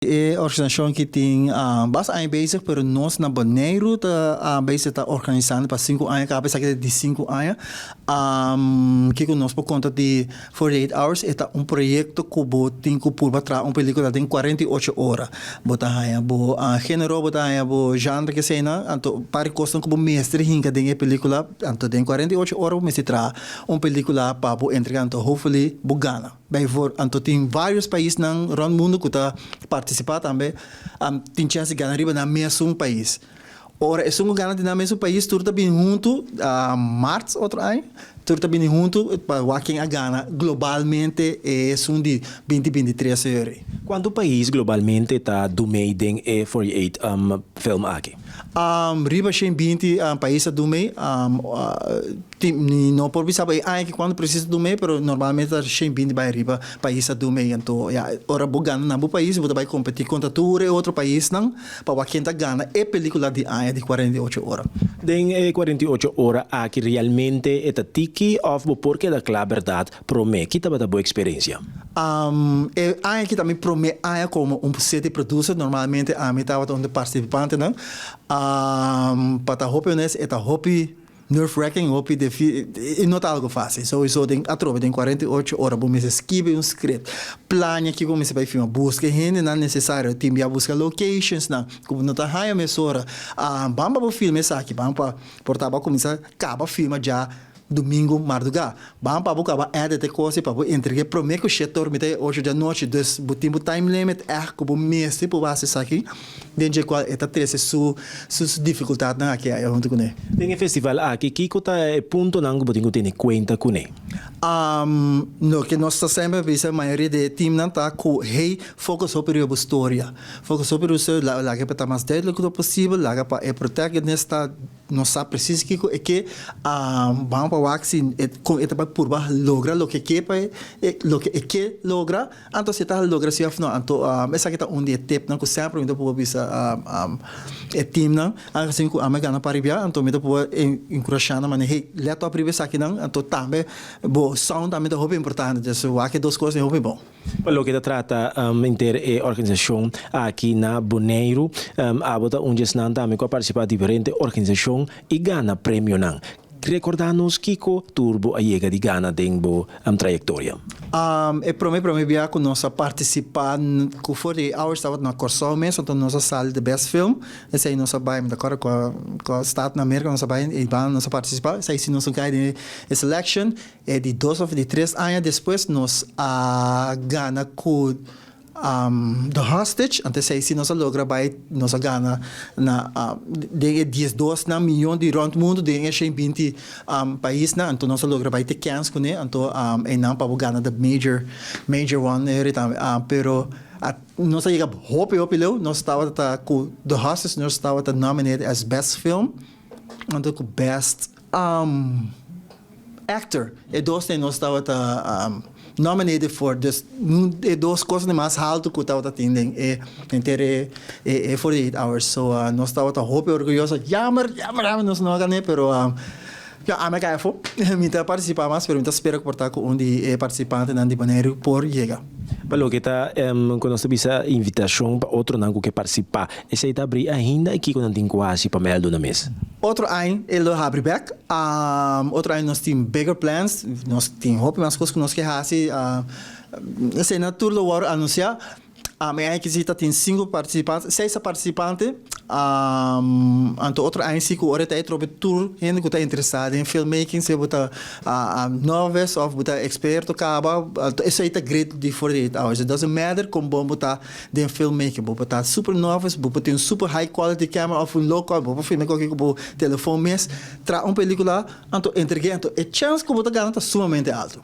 E organisashon ku tin basta aña bezig, pero nos na Boneiru ta bezig ta organisando pa 5 aña kaba, esaki di 5 aña. Kiko nos por konta di 48 Hours? E ta un proyekto ku bo tin ku purba traha un pelíkula den 48 ora. Bo ta haña bo género, bo ta haña bo genre ke esena, anto par di kos ku bo mester hinka den e pelíkula, anto den 48 ora bo mester traha un pelíkula pa bo entregá, anto hopefully bo gana. Bijvoorbeeld, anto tin varios paisnan rònt mundu ku ta partisipá tambe, tin chèns di gana riba nan mesun pais. Ora esun ku gana di nan mesun pais, tur ta bini huntu mart otro aña, tur ta bini huntu pa wak ken a gana globalmente esun di 2023 euro. Kuantu pais globalmente ta duna mee den e 48 film aki? Riba 120 pais a duna mee, no por bisa e aña kuantu presis duna mee, pero normalmente ta 120 bai riba pais a duna mee. Anto, ja, ora bo gana na bo pais, bo ta bai kompetí kontra tur e otro paisnan pa wak ken ta gana e pelíkula di aña di 48 ora. Den e 48 ora aki realmente e ta tiki òf bo por keda kla berdat promé? Ki tabata bo eksperensia? E aña aki tambe promé aña komo un city producer, normalmente ami tabata un partisipantenan. Pa ta hopi honesto, e ta hopi nerve-wracking, hopi e no ta algu fásil. Sowieso den atrobe den 48 ora bo mester skirbi un script, plania kiko mester bai filma, buska hendenan nesesario, tin bia buska locations nan, ku no ta haña mesora. Ban pa bo filma esaki, ban pa por ta bo kuminsá kaba filma djadumingu mardugá. Ban pa bo kaba edit e kos pa bo entregá promé ku 7 or te 8 di anochi. Dus bo tin bo time limit echt ku bo mester por hasi esaki, den dje kual e ta trese su difikultatnan aki ei huntu kuné. Den e festival aki, kiko ta e puntonan ku bo tin ku tene kuenta kuné? Loke nos ta semper bisa mayoria di e teamnan ta ku, hey, focus op riba bo storia. Focus op riba storia, laga pa ta mas duidelijk posibel, laga pa e protagonista no sa presis kiko e ke, ban pa wak si e kon e ta bai purba logra loke ke pa e loke e ke logra, anto si e ta logra si òf no. Anto esaki ta un di e tipnan ku semper mi ta purba bisa e teamnan, aangezien ku ami a gana paribia, anto mi ta purba enkurashá nan manera, hey, let op riba esakinan, anto tambe bo sound tambe ta hopi importante, dus wak e dos kos ta hopi bon. Pa loke ta trata henter e organisashon aki na Boneiru, abo ta un di esnan tambe ku a partisipá diferente organisashon i gana premionan. Rekordá nos kiko tur bo a yega di gana den bo trayektoria. E promé bia ku nos a partisipá ku 48 Hours tabata na Kòrsou mes, anto nos a sali the best film. Esei nos a bai, mi ta kòrda kua stat na Merka nos a bai i ban nos a partisipá. Esei si nos a kai den e selection. E di 2 òf di 3 aña despues nos a gana ku The Hostage, anto esei si nos a logra bai, nos a gana na den e 12 na mion di rònt mundu den e 120 paisnan, anto nos a logra bai te Cannes kuné, anto einan pa bo gana the major major one eri tambe. Pero nos a yega hopi hopi leu, nos tabata ku The Hostage, nos tabata nominated as best film, anto ku best actor. E dos nos tabata nominated for, dus e dos kos mas haltu ku tabata tin den e henter e 48 Hours. So nos tabata hopi orguyoso. Jammer, jammer, jammer, nos no a gana, pero ja, ami a kai afó. Mi ta partisipá mas, pero mi ta spera ku por ta ku un di e partisipantenan di Boneiru por yega. Pa loke ta ku nos ta bisa invitashon pa otronan ku ke partisipá, esei ta abrí ainda i kiko nan tin ku hasi pa mèldu nan mes? Otro aña e lo habri bèk. Otro aña nos tin bigger plans, nos tin hopi mas kos ku nos ke hasi. Esei tur lo wòrdu anunsiá. E aña aki si ta tin sinku partisipante, seis partisipante. Anto otro aña si ku ora ta trobe tur hende ku ta interesá den filmmaking, sea bo ta novice òf bo ta eksperto kaba, anto esei ta great di 48 Hours. It doesn't matter kon bon bo ta den filmmaking, bo por ta super novice, bo por tin un super high quality camera òf un low quality, bo por filma kualke ku bo telefòn mes, traha un pelíkula, anto entreg'é, anto e chèns ku bo ta gana ta sumamente altu.